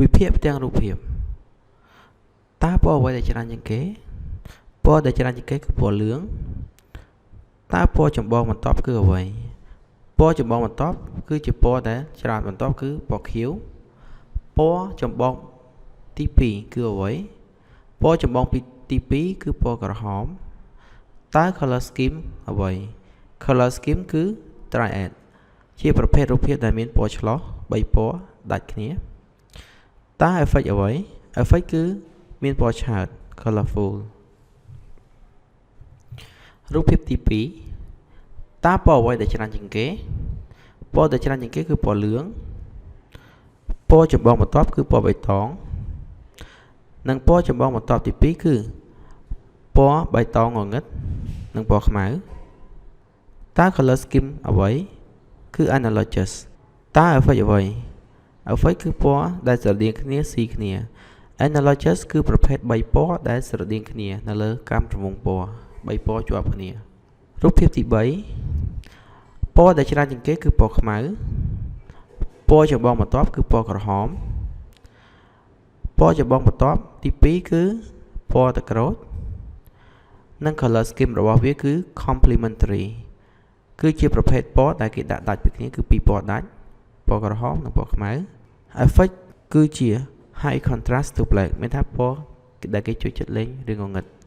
វិភាគផ្ទាំងរូបភាពតើពណ៌អ្វីដែលច្រើនជាងគេពណ៌ដែលច្រើនជាងគេគឺពណ៌លឿងតើពណ៌ចម្បងបន្ទាប់គឺអ្វីពណ៌ចម្បងបន្ទាប់គឺជាពណ៌ដែលច្រើនបន្ទាប់គឺពណ៌ខៀវពណ៌ចម្បងទី2គឺអ្វីពណ៌ចម្បងទី2គឺពណ៌ក្រហមតើ color scheme អ្វី color scheme គឺ triad ជាប្រភេទរូបភាពដែលមានពណ៌ឆ្លុះ3ពណ៌ដាច់គ្នាតើ effect អ្វី effect គឺមានពណ៌ឆើត colorful រូបភាពទី2តើពណ៌អ្វីដែលច្រើនជាងគេពណ៌ដែលច្រើនជាងគេគឺពណ៌លឿងពណ៌ចម្បងបន្ទាប់គឺពណ៌បៃតងនិងពណ៌ចម្បងបន្ទាប់ទី2គឺពណ៌បៃតងងងឹតនិងពណ៌ខ្មៅតើ color scheme អ្វីគឺ analogous តើ effect អ្វី effect គឺពណ៌ដែលស្រដៀងគ្នាស៊ីគ្នា analogous គឺប្រភេទ3ពណ៌ដែលស្រដៀងគ្នានៅលើកាំរង្វង់ពណ៌3ពណ៌ជាប់គ្នារូបភាពទី3ពណ៌ដែលច្រើនជាងគេគឺពណ៌ខ្មៅពណ៌ចម្បងបន្ទាប់គឺពណ៌ក្រហមពណ៌ចម្បងបន្ទាប់ទី2គឺពណ៌ទឹកក្រូចនិង color scheme របស់វាគឺ complementary គឺជាប្រភេទពណ៌ដែលគេដាក់ដាច់ពីគ្នាគឺពីរពណ៌ដាច់ពណ៌ក្រហមនិងពណ៌ខ្មៅ effect គឺជា high contrast to black មានថាពណ៌ដែលគេចូលចិត្តលេងឬងងឹត។